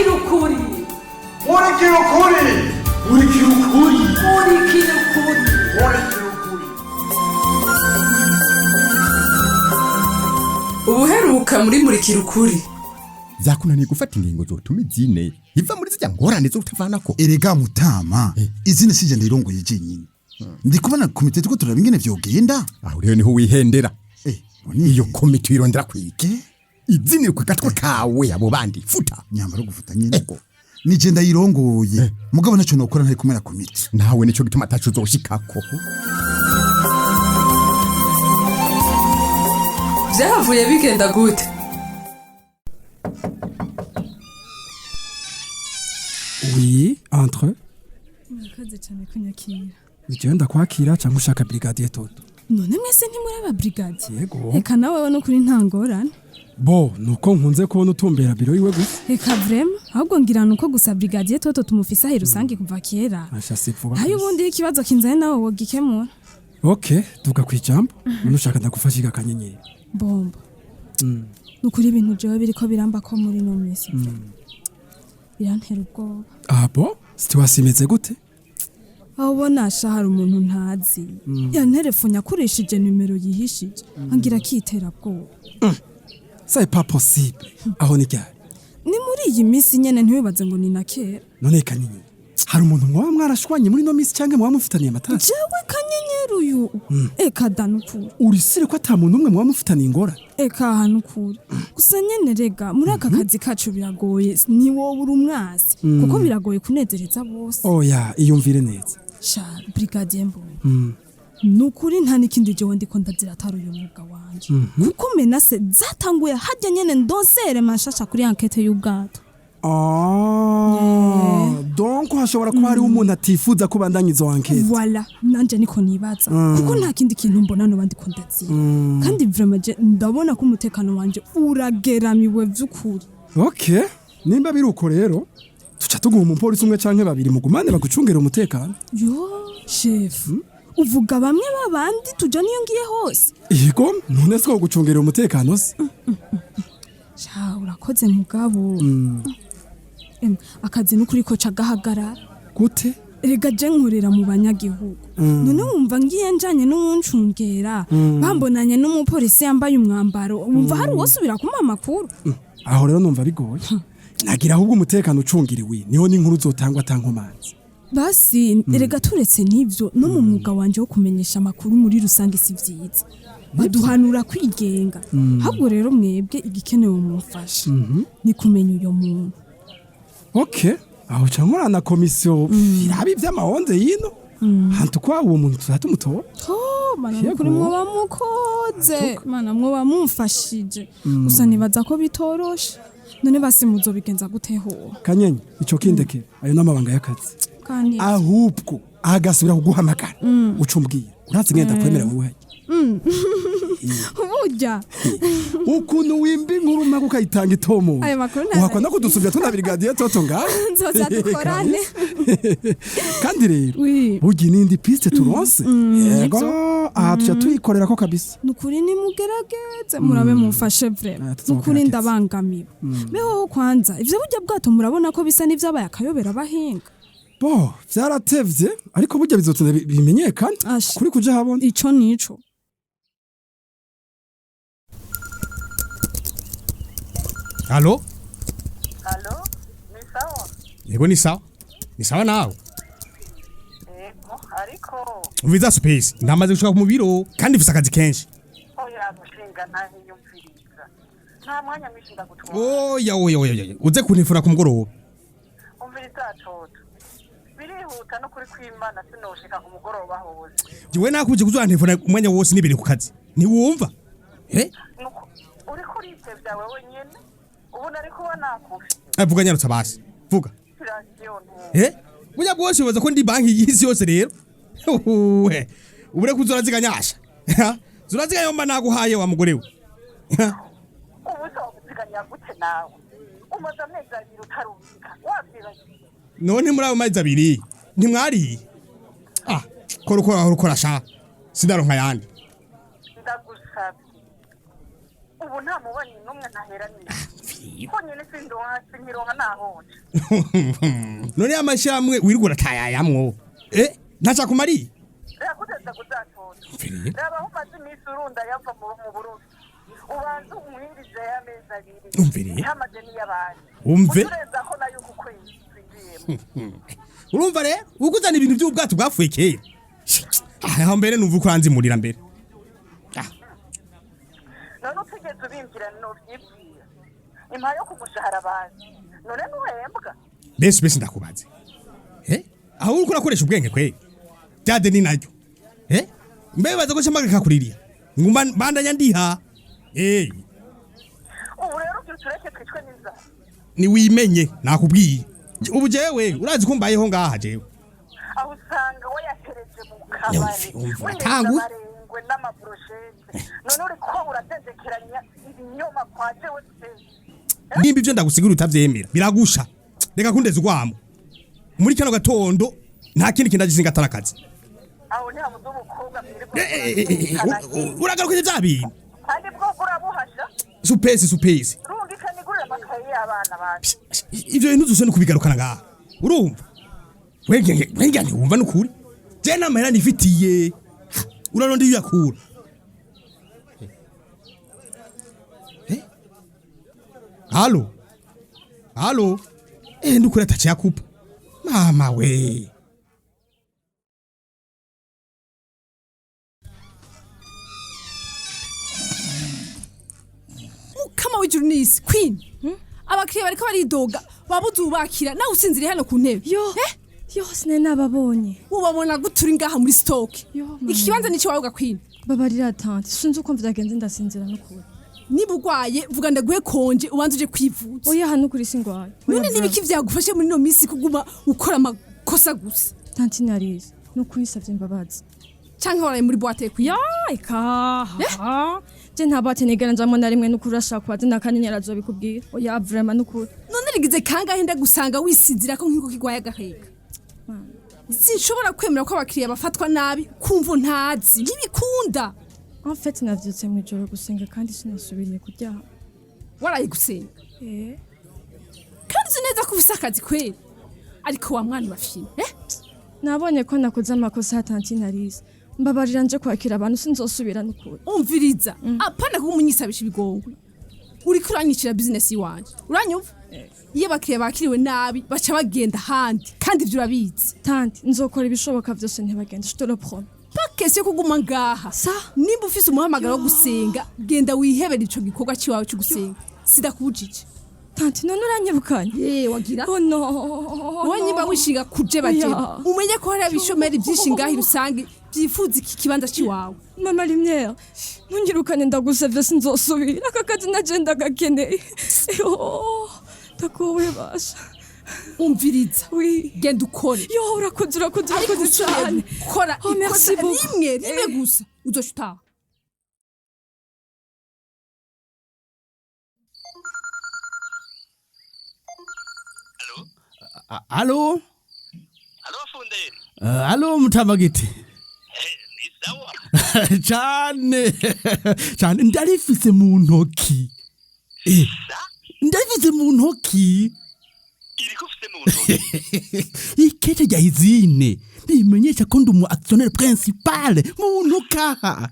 Murikira ukuri. Murikira ukuri. Murikira ukuri. Murikira ukuri. Murikira ukuri. Ubuheruka muri Murikira ukuri. Vyakunaniye gufata ingingo zotuma izine iva muri zirya ngorane zo kutavanako. Erega mutama, izina sije ndirongoye jenyine, ndi kubona komite turiko turaba ingene vyogenda. Aho rero niho wihendera. Ngo iyo komite uyirondera kwike izine ku gatwe kawe, abo bandi futa. Nyambaro gufuta nyene. Ego. Nije ndayirongoye, mugabo naco nokora ntari kumwe na komite. Nawe nico gituma ataco uzoshikako. Vyahavuye bigenda gute? Oui, entre. Murakoze cyane kunyakira. Jewe ndakwakira cyangwa ushaka brigadier Toto? None mwese ntimuri aba brigadier? Yego. Reka nawe no kuri nta ngorane. Bo, nuko nkunze kubona utumbera biro yiwe gusa. Reka vraiment, ahubwo ngira nuko gusa brigadier Toto tumufise ahe rusange kuva kera. Asha si vuba. Hayo ubundi iyo ikibazo kinzanye nawe wogikemura. Okay, tuga kwijambo. None ushaka ndagufasha akanyenyeri? Bombo. Nukuri ibintu jewe biriko biramba ko muri no minsi. Birantera ubwoba. Ah bon? Situation imeze gute? Aho ubona sha hari umuntu ntazi. Yanterefonye akoresheje nimero yihishije. Angira akitera bwoba. C'est pas possible. Aho ni ryari? Ni muri iyi minsi nyene, ntiwibaze ngo ni na kera. None kanyenyeri, hari umuntu mwaba mwarashwanye muri no minsi cyangwa mwaba mufitaniye amatasi? Jewe kanyenyeri uyu, eka da nukuri. Urisire ko ata muntu umwe mwaba mufitaniye ingorane? Eka aha nukuri gusa nyene, rega muri aka kazi kacu biragoye, ni wowe uri umwasi kuko biragoye kunezereza bose. Oya, iyumvire neza. Sha brigadier mbonye, nukuri nta n'ikindi jewe ndiko ndazira atari uyu mwuga wanje, kuko menaces zatanguye harya nyene ndonsere mashasha kuri enquête y'ubwato. Ah, donc hashobora kuba hariho umuntu atifuza ko bandanya izo enquête. Voilà, nanje niko nibaza, kuko nta kindi kintu mbona noba ndiko ndazira, kandi vraiment je ndabona ko umutekano wanje urageramiwe vy'ukuri. Okay, nimba biri uko rero tuca tuguha umupolisi umwe canke babiri mugumane bagucungera umutekano. Yo chef, uvuga bamwe babandi tuja niyo ngiye hose? Yego, none se gucungera umutekano se? Sha urakoze, mugabo akazi n'ukuri ko cagahagarara. Gute? Erega je nkorera mu banyagihugu, none wumva ngiye njanye n'uwuncungera, bambonanye n'umupolisi yambaye umwambaro, wumva hari uwosubira kumpa amakuru? Aho rero numva bigoye, nagira ahubwo umutekano ucungiriwe niho n'inkuru zotangwa atankomanzi. Basi erega turetse n'ivyo, no mu mwuga wanje wo kumenyesha amakuru muri rusange si vyiza, baduhanura kwigenga. Ahubwo rero mwebwe igikenewe mumfasha ni kumenya uyo muntu. Okay, aho ca nkorana na komisiyo iraba ivy'amahonze yino hantu kwa uwo muntu tuzatumutora. Oh, mana. Yego. Nukuri mwoba mukoze, mana, mwoba mumfashije. Gusa nibaza ko bitoroshe. None basi muzobigenza gute ho? Kanyenye, ico kindeke, ayo n'amabanga y'akazi. Kandi Ahubwo agasubira kuguhamagara uca umbwira, urazi ngenda kwemera wowe. Burya Ukuntu wimba inkuru mpaka ukayitanga itomoye. Ayo makuru ntazi. Uhakwa no kudusubira tuna brigadier Toto ngaho. Nzoza dukorane. Kandi rero Oui. burya n'indi piste turonse, yego, aha tuca tuyikorera ko kabisa. Nukuri nimugerageze murabe mumfashe vraiment. Ah, tuzogerageza. Nukuri ndabangamiwe. Beho kwanza ivyo burya bwato murabona ko bisa n'ivyabaye akayobera abahinga. Bo vyaratevye, ariko burya bizotinda bimenyekane. Asha. Kuri kuja habona. Ico nico. Allô? Allô, ni sawa? Yego, ni sawa. Ni sawa nawe? Yego, ariko Umviza space, ndamaze gushika mu biro kandi mfise akazi kenshi. Oya mushinga ntahiyumviriza, nta mwanya mwinshi ndagutwara. Oya oya oya oya. Uze kuntifura ku mugoroba. Umviriza toto, birihuta no kuri kwimana sinoshika ku mugoroba hose. Jewe nakuje kuzantifura umwanya wose nibiri ku kazi. Ntiwumva? Eh? Nuko uriko uritevya wewe nyene, ubu nari kuba nakufye. Vuga nyarutsa basi. Vuga. Radiyo ntu Eh? Burya bwose ubaza ko ndi banki y'isi yose rero. Uwe. Ubure kuzoraziganyasha. Zuraziganya mba naguhaye wa mugore we. Ubu uzobuziganya gute nawe umaze amezi 2 utarubika, wavyibagiye? None muri ayo mezi 2 ntimwariye? Ah, kora ukora aho ukora sha. Sindaronka yandi. Ndagusabye. Ubu nta mubanyi n'umwe ntaheraniye. Konyene sindonka, sinkironka nahonje. None amashyirahamwe wirirwa uratayayamwo, ntacakumariye? Rakuteza kuzatoto. Raba aho umaze iminsi urunda yava mu Burundi. Ubanze umwirize y'amezi 2. Umviriye. Ntamaze n'iy'abandi. Umve. Utureza ko nayo uku kwezi twinjiyemo. Urumva rero ukuzana ibintu by'ubwato bwapfuye kera. Aho mbere numva uko uranzimurira mbere. None utigeze ubimbwira novyibwira. Impa yo kumushahara bazi. None ntuhembwa? Mbese ndakubaze, aho uriko urakoresha ubwenge kweli? Byade ni naryo, mbe baza ko nshamagara kuririya nguma bandanya ndiha. Ubu rero ugira utureke twicwe n'inzara. Ni wimenye, nakubwiye. Ubu jewe urazi ko mbayeho ngaha jewe. Aho usanga wayatereje mu kabari. Umva, Wireza uratanguye. abarengwe n'amabroshete. None uriko uratendekeranya ibinyoma kwa jewe se. Nimba ivyo ndagusigura utavyemera, biragusha. Reka kundeza urwamo muri kano gatondo, nta kindi kintu agizinga atari akazi. Aho ntihabuze umukobwa mwirirwa Uragaruka vya bintu. Kandi bwo urabuhasha. Supesi, supesi. Rungikana igurira amakaye y'abana bacu. Ivyo bintu zose ni kubigarukana ngaha, urumva? Wenge ntiwumva nukuri, je n'amahera nifitiye, uraronda iyo uyakura. Halo, halo, ndukuri ataciyakupa mama we. Mukama w'ijuru n'isi, Queen, abakiriya bariko baridoga, wabuze ubakira, nawe usinziriye hano ku ntebe. Yo. Yo, sinari nababonye. Ubabona gute uri ngaha muri stock? Yo, mama. Iki kibanza nico wawe, Queen? Babarira tante, sinzi uko vyagenze, ndasinzira n'ukuri. Niba urwaye vuga ndaguhe congé ubanze uje kwivuza. Oya, hano ukuri singwaye. None nibiki vyagufashe muri ino minsi kuguma ukora amakosa gusa? Tante narize, n'ukuri nsavye imbabazi. Canke waraye muri boîte, Queen? Ya, eka je nta boîte nigera njamwo na rimwe n'ukuri. Urashaka kubaza na kanyenyeri azobikubwira. Oya, vraiment, n'ukuri. None rigize kangahe ndagusanga wisinzira ko nk'inko kigwaye agaheka? Sinshobora kwemera ko abakiriya bafatwa nabi kumva ntazi, ntibikunda. En fait, navyutse mw'ijoro gusenga kandi sinasubiriye kuryama. Waraye gusenga? Eh. Kandi uzi neza ko ufise akazi kweri? Ariko wa mwana urafyina, eh. Nabonye ko nakoze amakosa ya tante narize, mbabarira nje kwakira abantu, sinzosubira n'ukuri. Umviriza, apana kuba umunyisabisha ibigongwe. Uriko uranyicira business iwanje, uranyumva? Iyo abakiriya bakiriwe nabi baca bagenda ahandi, kandi ivyo urabizi. Tante, nzokora ibishoboka vyose ntibagende, je te le promets. Pas question yo kuguma ngaha. Sa? Nimba ufise umuhamagaro wo gusenga, genda wihebere ico gikorwa ciwawe co gusenga, sidakubujije. Tante, none uranyirukanye? Eh, wagira. Oh no. Wowe nyimba wishinga kujebajeba, Oya. umenye ko hari abishomeri vyinshi ngaha rusange vyifuza iki kibanza ciwawe. Mama Lumière, ntunyirukane, ndagusavye, sinzosubira. Aka kazi naje ndagakeneye. Yo, ndagowe basha. Umviriza. Oui. Genda ukore. Yo, urakoze, urakoze. Ariko Urakoze usubiye cyane. gukora Oh, merci ikosa beaucoup. rimwe rimwe gusa, uzoca utaha. Alo? Alo, Funderi. Alo, Mutamagiti. Ni sawa? Cyane cyane, ndarifise mu ntoki. Ndarifise mu ntoki. Iriko ufise mu ntoki? Ikete rya izine rimenyesha ko ndi umu actionnaire principal mu ntokaha.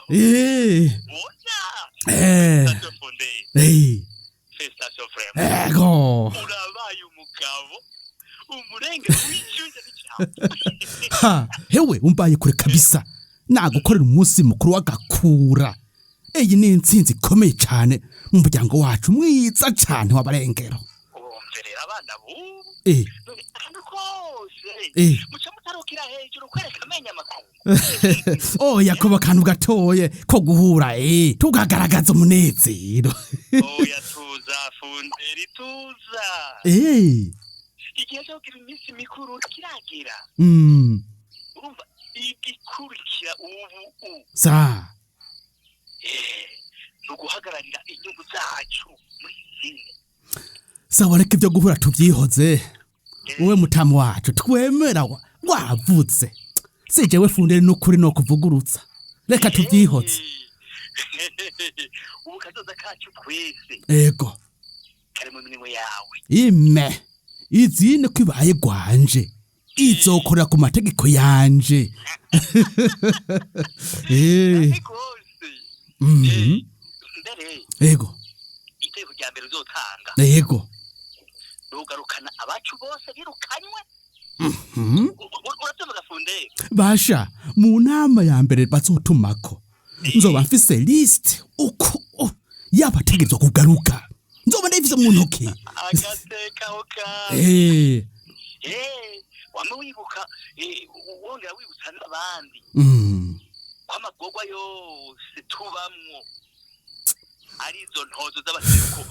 Bona. Eh. Félicitations, Funderi. Félicitations vraiment. Ego. Urabaye umugabo. Umurenge w'icyuya n'icyaha. Ha, hewe umbaye kure kabisa. Nagukorera umunsi mukuru w'agakura. Iyi ni intsinzi ikomeye cyane mu muryango wacu mwiza cyane w'abarengero. Wumverera abana bubu. None akantu kose. Muca mutarukira hejuru kwereka amenya amakuru. Oya, kuba akantu gatoye ko guhura tukagaragaza umunezero. Oya, tuza Funderi, tuza. Igihe cyo kugira iminsi mikuru kiragera. Urumva igikurikira ubu u. Sa. Ni uguhagararira inyungu zacu muri zine. Sawa, reka ibyo guhura tubyihoze. Wowe mutamu wacu twemera wavutse. Si jewe Funderi, n'ukuri no kuvugurutsa. Reka tubyihotse. Ubu kazoza kacu twese Ego. kari mu minwe yawe. Ime izine ko ibaye gwanje izokorera ku mategeko yanje. Eh. Mbere Ego. itegeko rya mbere uzotanga Ego. rugarukana abacu bose birukanywe. Urabyumva gafunde? Basha mu nama ya mbere bazotumako nzoba mfise list uko yabategerezwa kugaruka, nzoba ndayifise mu ntoki. Agateka oka. Eh. Wama wibuka, wongera wibutsa n'abandi ko amagorwa yose tubamwo ari izo ntozo z'abaseruko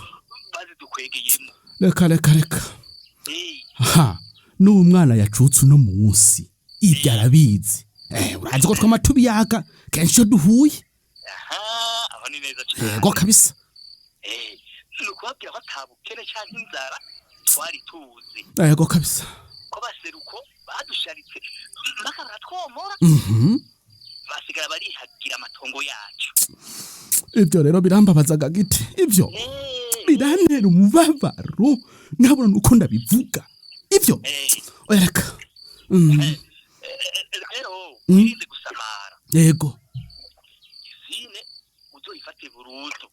bazidukwegeyemo. Reka reka reka. Ha, n'umwana yacutse uno munsi ibyo arabizi. Urazi ko twama tubiyaga kenshi iyo duhuye. Aha, aho ni neza cyane. Yego kabisa. Ni ukubabwira ko atabukene canke inzara twari tuzi. Yego kabisa. Ko abaseruko badusharitse mpaka baratwomora. Basigara barihagira amatongo yacu. Ibyo rero birambabazaga giti, ibyo birantera umubabaro nkabona nuko ndabivuga ibyo. Oya reka. Rero wirinde gusamara. Yego. Izine uzoyifate burundu.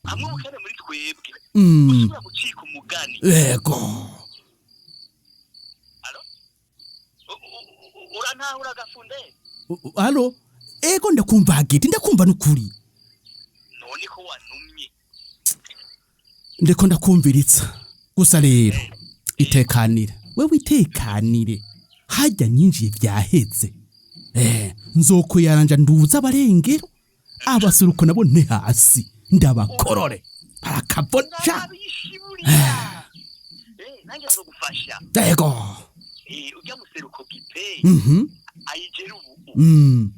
Hamwe ubukene muri twebwe ushobora gucika umugani. Yego. Urantahura gafunde? Alo, ego ndakumva giti, ndakumva nukuri. None ko wanumye? Ndiko ndakumviritsa gusa rero itekanire, wewe itekanire, hajya ninjiye vyaheze. Nzokuyaranja nduza abarengero abasuruko nabo nte hasi ndabakorore barakavoja. Nanjye nzogufasha. Yego. Ujya museruko gipe ayigera ubu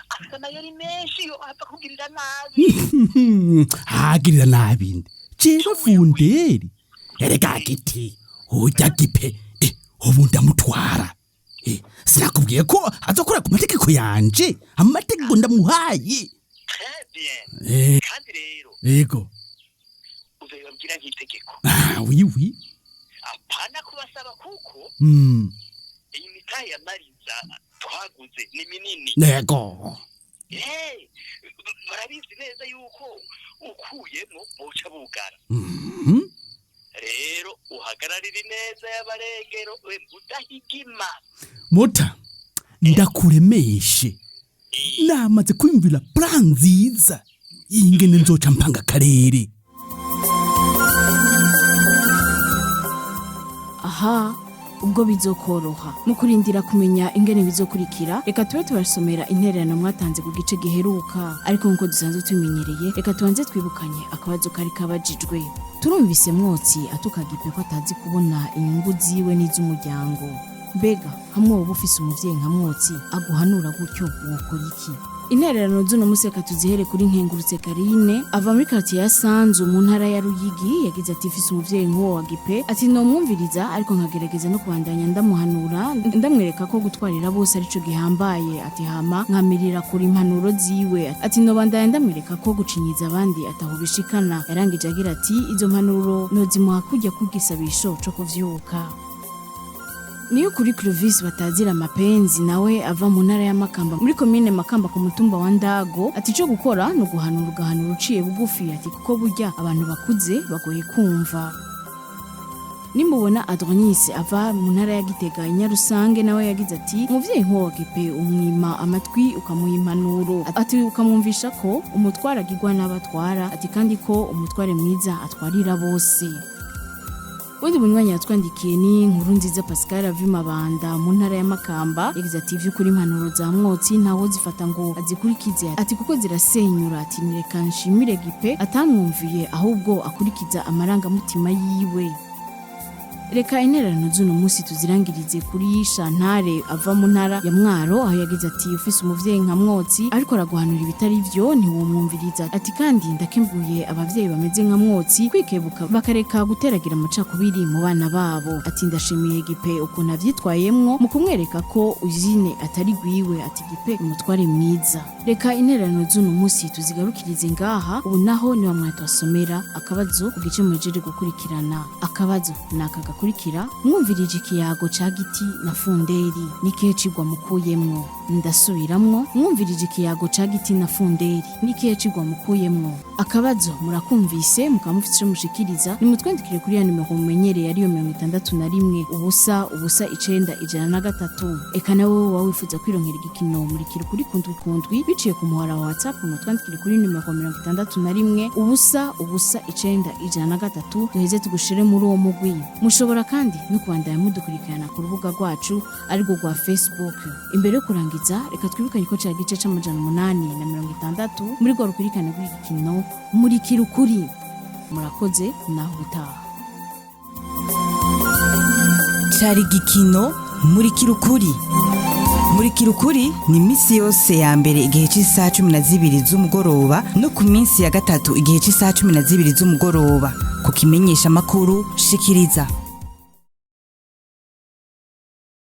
afite amayeri menshi yo apfa kugirira nabi. Hagirira nabi nde? Jewe Funderi erega giti ujya gipe, ubu ndamutwara. Sinakubwiye ko azokora ku mategeko yanje, amategeko ndamuhaye. Très bien. Kandi rero Yego. uzobabwira nk'itegeko. Ah, oui oui. Apana kubasaba kuko iyi mitahe ya Mariza twaguze ni minini. Yego. Barabizi neza yuko ukuyemo boca bugara. Rero uhagararire neza y'abarengero udahigima. Muta ndakuremeshe, namaze kwiyumvira plan nziza ingene nzoca mpanga akarere. Aha ubwo bizokoroha mu kurindira kumenya ingene bizokurikira, reka tube tubasomera intererano mwatanze ku gice giheruka. Ariko nkuko dusanzwe tubimenyereye, reka tubanze twibukanye akabazo kari kabajijwe. Turumvise Mwotsi atuka Gipe ko atazi kubona inyungu ziwe n'iz'umuryango. Mbega hamwe woba ufise umuvyeyi nka Mwotsi aguhanura gutyo, wokora iki? Intererano z'uno munsi reka tuzihere kuri Nkengurutse Karine ava muri quartier ya Sanzu mu ntara ya Ruyigi. Yagize ati mfise umuvyeyi nk'uwo wa Gipe, ati nomwumviriza ariko nkagerageza no kubandanya ndamuhanura, ndamwereka ko gutwarira bose arico gihambaye, ati hama nkamirira kuri impanuro ziwe, ati nobandanya ndamwereka ko gucinyiza abandi ataho bishikana. Yarangije agira ati izo mpanuro nozimuha kujya kugisabisho co kuvyuka. Niyo kuri Clovis batazira mapenzi nawe ava mu ntara ya Makamba muri komine Makamba ku mutumba wa Ndago, ati ico gukora no guhanura ugahanura uciye bugufi, ati kuko burya abantu bakuze bagoye kumva. Nimubona Adronis ava mu ntara ya Gitega Nyarusange nawe yagize ati umuvyeyi nk'uwo Gipe umwima amatwi ukamuha impanuro, ati ukamwumvisha ko umutwara agirwa n'abatwara, ati kandi ko umutware mwiza atwarira bose. Undi munywanyi yatwandikiye ni Nkuru Nziza Pascal ava Mabanda mu ntara ya Makamba. Yagize ati vy'ukuri impanuro za Mwotsi ntawo zifata ngo azikurikize, ati kuko zirasenyura, ati nireka nshimire Gipe atamwumviye ahubwo akurikiza amarangamutima yiwe. Reka intererano z'uno munsi tuzirangirize kuri Shantare ava mu ntara ya Mwaro, aho yagize ati ufise umuvyeyi nka Mwotsi ariko araguhanura ibitari vyo ntiwomwumviriza. Ati kandi ndakembuye abavyeyi bameze nka Mwotsi kwikebuka bakareka guteragira amacakubiri mu bana babo. Ati ndashimiye Gipe ukuntu avyitwayemwo mu kumwereka ko uzine atari gwiwe. Ati Gipe umutware mwiza. Reka intererano z'uno munsi tuzigarukirize ngaha. Ubu naho niwa mwatwasomera akabazo ku gice muhejeje gukurikirana. Akabazo ni aka gakurikira: mwumvirije ikiyago ca Giti na Funderi, n'ikihe cigwa mukuyemwo? Ndasubiramwo: mwumvirije ikiyago ca Giti na Funderi, n'ikihe cigwa mukuyemwo? Akabazo murakumvise, mukaba mufite ico mushikiriza, nimutwandikire kuri ya nimero mumenyereye, ariyo 61 0 0 9 103. Eka nawe wowe wifuza kwironkera igikino Murikira Ukuri kundwi kundwi biciye ku muhora wa WhatsApp, mutwandikire kuri nimero 61 0 0 9 103, duheze tugushire muri uwo mugwi. Mushobora kandi no kubandanya mudukurikirana ku rubuga rwacu arirwo rwa Facebook. Imbere yo kurangiza, reka twibukanye ko cari igice c'860 muri rwa rukurikirane rw'igikino Murikira Ukuri. Murakoze, naho ubutaha. Cari igikino Murikira Ukuri. Murikira Ukuri ni iminsi yose ya mbere igihe cy'isaha 12 z'umugoroba no ku minsi ya gatatu igihe cy'isaha 12 z'umugoroba ku kimenyesha amakuru Shikiriza.